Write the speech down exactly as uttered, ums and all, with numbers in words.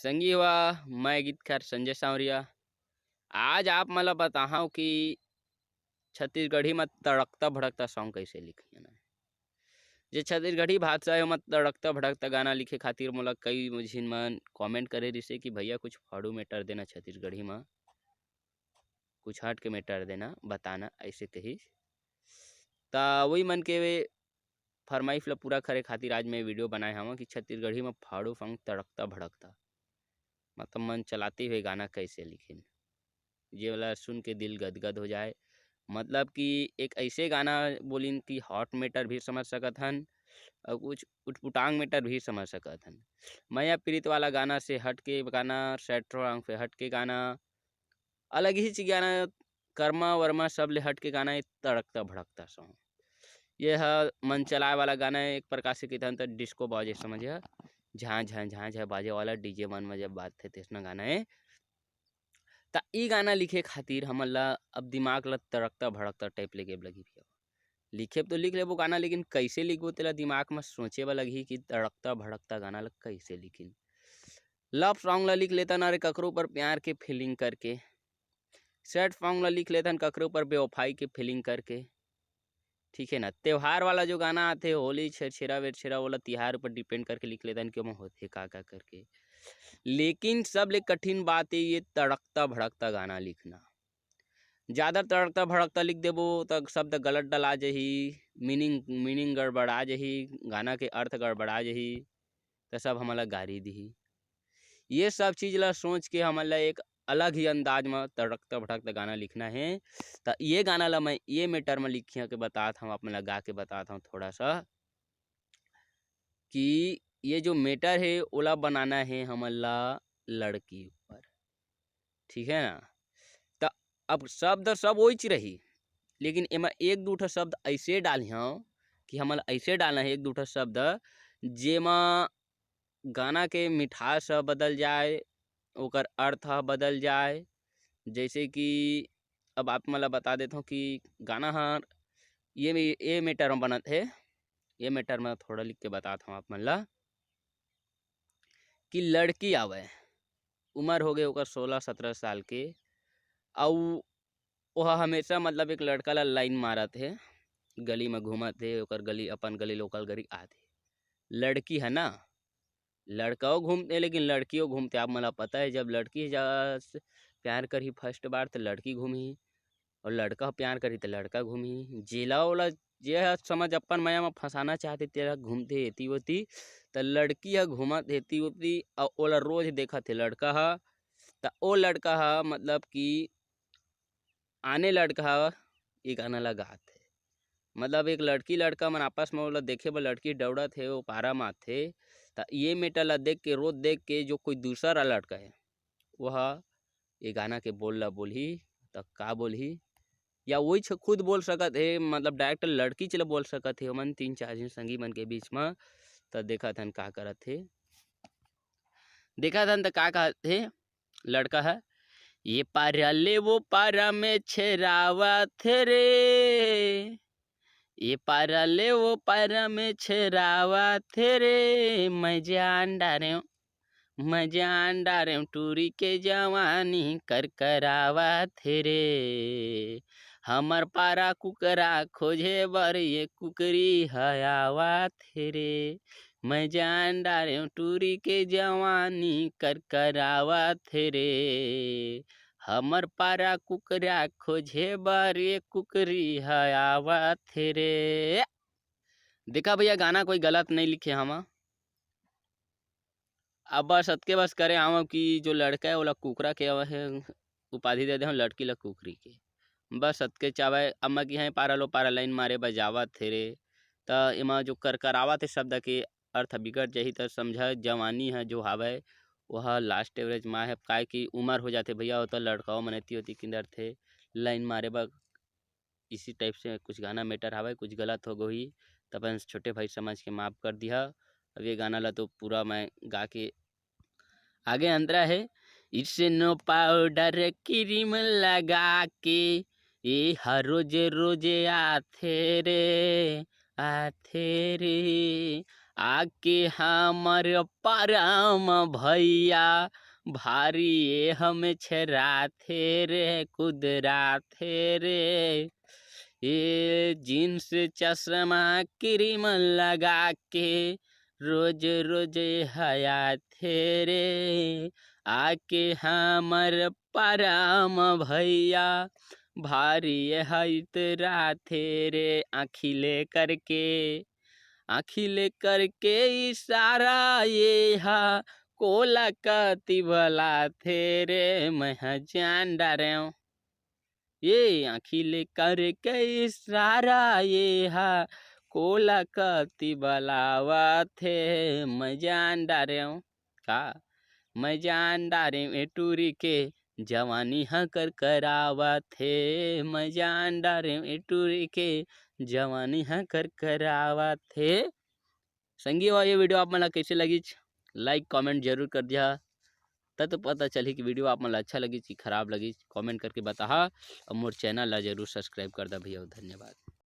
संगी हुआ, मैं गीतकार संजय सांवरिया। आज आप मन ल बताहूँ कि छत्तीसगढ़ी म तड़कता भड़कता song कइसे लिखियन। जे छत्तीसगढ़ी भाषा हे, ओमा तड़कता भड़कता गाना लिखे खातिर मोला कई झिन मन comment करे रिहिसे कि भैया कुछ फाड़ू matter देना छत्तीसगढ़ी म, कुछ हट के matter देना, बताना, अइसे कहिस। त वही मन के फरमाइश ल पूरा करे खातिर आज मैं video बनाए हवं कि छत्तीसगढ़ी म फाड़ू song तड़कता भड़कता, मतलब मन चलाते हुए गाना कइसे लिखिन, जेला सुन के दिल गदगद हो जाए। मतलब कि एक अइसे गाना बोलिन कि hot matter भी समझ सकत हन अउ कुछ उटपुटांग matter भी समझ सकत हन। मया पीरित वाला गाना से हट के गाना, sad song से हट के गाना, अलग ही चीज गाना, कर्मा वर्मा सब ले हट के गाना, ये तड़कता भड़कता song। ये ह मन चलाए वाला गाना हे, एक प्रकार से कहिथन त disco बाजे समझ, झां झां झां झां बाजे वाला DJ मन में जब बाजथे तइसना गाना हे। त ई गाना लिखे खातिर हमन ला अब दिमाग ला तड़कता भड़कता type लेगे लगही भैया। लिखे तो लिख लेबो गाना, लेकिन कइसे लिखबो तेला दिमाग में सोचे बर लगही कि तड़कता भड़कता गाना ला कइसे लिखिन। Love song ला लिख लेथन अरे ककरो ऊपर प्यार के feeling करके, sad song ला लिख लेथन ककरो ऊपर बेवफाई के feeling करके, ठीक है ना। त्योहार वाला जो गाना आथे, होली, छेरछेरा वेरछेरा, ओला तिहार ऊपर depend करके लिख लेथन कि ओमा होथे का का करके। लेकिन सबले कठिन बात हे ये तड़कता भड़कता गाना लिखना। ज़्यादा तड़कता भड़कता लिख देबो त शब्द गलत डला जही, meaning meaning गड़बड़ा जही, गाना के अर्थ गड़बड़ा जही, त सब हमन ला गारी दिही। ये सब चीज ला सोच के हमन ला एक अलग ही अंदाज म तड़कता भड़कता गाना लिखना हे। त ये गाना ला मैं ये matter म लिखिया के बतात हूँ, आप मन ला गा के बतात हूँ थोड़ा सा कि ये जो matter हे ओला बनाना हे हमन ला लड़की ऊपर, ठीक है ना। त अब शब्द सब वहीच रही, लेकिन एमा एक दू ठो शब्द ऐसे डालिहौं कि हमन ला ऐसे डालना हे एक दू ठो शब्द जेमा गाना के मिठास ह बदल जाए, ओकर अर्थ ह बदल जाए। जैसे कि अब आप मन ला बता देथौं कि गाना ह ये में, ये matter म बनत हे, ये matter म थोड़ा लिख के बतात हौं आप मन ला कि लड़की आवय, उमर हो गए ओकर सोलह सत्रह साल के, अउ ओह हमेशा मतलब एक लड़का ला line मारत हे, गली म घूमत हे, ओकर गली, अपन गली local गली आत हे। लड़की ह ना, लड़काओ घूमथे लेकिन लड़कियों घूमथे। आप मन ला पता हे जब लड़की जा प्यार करही first बार त लड़की घूमही, अउ लड़का प्यार करही त लड़का घूमही। जेला ओला जे ह समझ अपन मया म फंसाना चाहथे तेला घूमथे एती ओती, त लड़की ह घूमत एती ओती अउ ओला रोज देखत हे लड़का ह। त ओ लड़का ह मतलब कि आने लड़का ह ये गाना ला गात हे। मतलब एक लड़की लड़का मन आपस म ओला देखे बर लड़की दौड़त हे, ओ पारा म आथे। त ये matter ला देख के, रोज देख के जो कोई दूसरा लड़का हे, ओह ये गाना के बोल ला बोलही, त का बोलही? या वहीच खुद बोल सकत हे, मतलब direct लड़कीच ला बोल सकत हे, ओमन तीन चार झन संगी मन के बीच म। त देखत हन का करत हे, देखत हन त का कहत हे लड़का ह, "ये पारा ले वो पारा में छेरावत रे, ये पारा ले वो पारा में छेरावत रे, मैं जान डारेंव, मैं जान डारेंव टूरी के जवानी करकरावत रे, हमर पारा कुकरा खोजे बर ये कुकरी ह आवत रे, मैं जान डारेंव टूरी के जवानी करकरावत रे, हमर पारा कुकरा खोजे बर ये कुकरी ह आवत रे।" देखा भैया, गाना कोई गलत नहीं लिखे हमा। अब बस अतके बस करे आवं कि जो लड़का हे ओला कुकरा के अवहे उपाधि दे देहूँ, लड़की ला कुकरी के। बस अतके चावय। अब मैं किहे पारा लो पारा line मारे बर जावत हे रे, त एमा जो करकरावत हे शब्द के अर्थ बिगड़ जाही, त समझा जवानी ह जो हावय ओह last average मा हे। काहे कि उमर हो जाथे भैया, ओ त लड़काओ मन एती ओती किंदरथे line मारे बर। इसी type से कुछ गाना matter हावय, कुछ गलत हो गई त अपन छोटे भाई समझ के माफ कर दिहा। अब ये गाना ला तो पूरा मैं गा के आगे अंतरा हे, इसनो powder cream लगा के ये हर रोज रोज आथे रे, आथे रे, आके हमर परम भैया, भारी ये हमें छेराथे रे, कुदराथे रे। ये जींस चश्मा क्रीम लगा के रोज रोज हयाथे रे। आके हमर परम भैया, भारी ये हइत राथे रे। आँखी ले करके, आँखी ले करके इशारा ये हा कोला कति बलाथे रे। मैं हा जान डारेंव, ये आँखी ले करके इशारा ये हा कोला कति बलावथे। मैं जान डारेंव का, मैं जान डारेंव ए टूरी के जवानी ह करकरावथे। मैं जान डारेंव ए टूरी के जवानी ह करकरावथे। संगी हो, ये वीडियो आप मन ला कैसे लगिस, लाइक कमेंट जरूर कर दिया, तब तो पता चलही कि वीडियो आप मन ला अच्छा लगिस कि खराब लगिस। कमेंट करके बताहा और मोर चैनल ला जरूर सब्सक्राइब कर दा भैया। धन्यवाद।